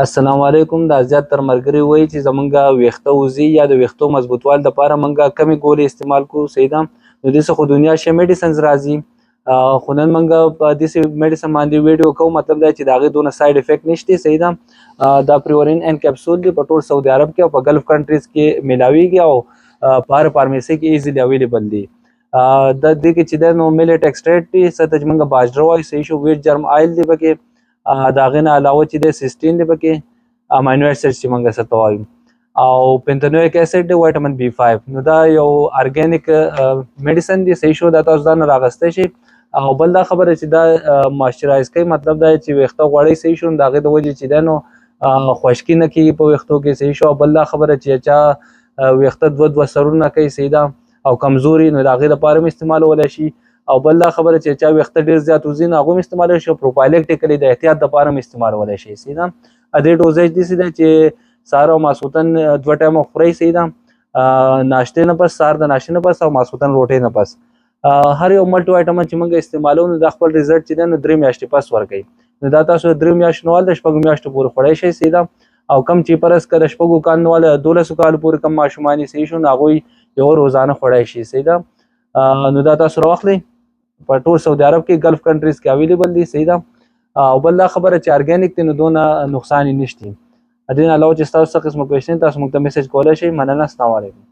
السلام علیکم. دا زیات تر مرګري وایي چې زمونږ ویښته وزي یا د ویښتو مضبوطوالي دپاره مونږ کمې ګولۍ استعمال کوو، صحیح ده. نو داسې خو دنیا شی میډیسنز راځي، خو نن مونږ په داسې میډیسن باندې ویډیو کوو، مطلب دا چې د هغې دونه سایډ افیکټ نشته، صحیح ده. دا پریورین ان کپسول دی، په ټول سعودي عرب کې او په ګلف کنټریز کې میلاویږي او په هر فارمیسي کې ایزیلی اویلیبل دی. د دې کې چې ده نو میلیټ ایکسټریکټ دی، څه ته چې مونږ باجره وایو، صحیح شو. ویټ جرم آیل دی پکې، د هغې نه علاوه چې دی سیسټین دی پکې، امینو اسید چې مونږ څه ته وایو، او پنتنویک اسید دی، وایټامین بي 5. نو دا یو ارګانیک میډیسن دی، صحیح شو. دا تاسو ځان راغستی شئ. او بل دا خبره چې دا موئسچرایز کوي، مطلب دا چې ویښته غوړی، صحیح شو، د هغې د وجې چې دی نو خشکي نه کېږي په ویښتو کې، صحیح شو. او بل دا خبره چې چا ویښته دوه دوه سرونه کوي، صحیح ده، او کمزوري، نو د هغې دپاره هم استعمالولی شي. او بل دا خبره چې چا ویښته ډېر زیات وځي، نو هغه هم استعمالولی شي، او پروفایلکټیکلي د احتیاط دپاره هم استعمالولی شي، صحیح ده. دې ډوزیج داسې دی چې سهار او ماسخوتن دوه ټایمه خورئ، صحیح ده، ناشتې نه پس، سهار د ناشتې نه پس او ماسخوتن روټۍ نه پس. هر یو ملټي وایټامین چې موږ استعمالوو، نو دا خپل ریزلټ چې دی نو 3 میاشتې پس ورکوي. نو دا تاسو 3 میاشتو نه واله د 6 میاشتو پورې خوړی شئ، صحیح ده. او کم چې پرس که د 6 کالو نه واله 12 کالو پورې کم ماشومان یې، صحیح شو، نو هغوی یو روزانه خوړی شي، صحیح ده. نو دا تاسو راواخلئ، په ټول سعودي عرب کې، ګلف کنټریز کې اویلیبل دي، صحیح ده. او بل دا خبره چې ارګانیک دی، نو دونه نقصان یې نشته. دې نه علاوه چې ستاسو څه قسمه کوېشن، تاسو موږ ته میسج کولی شئ. مننه، السلام علیکم.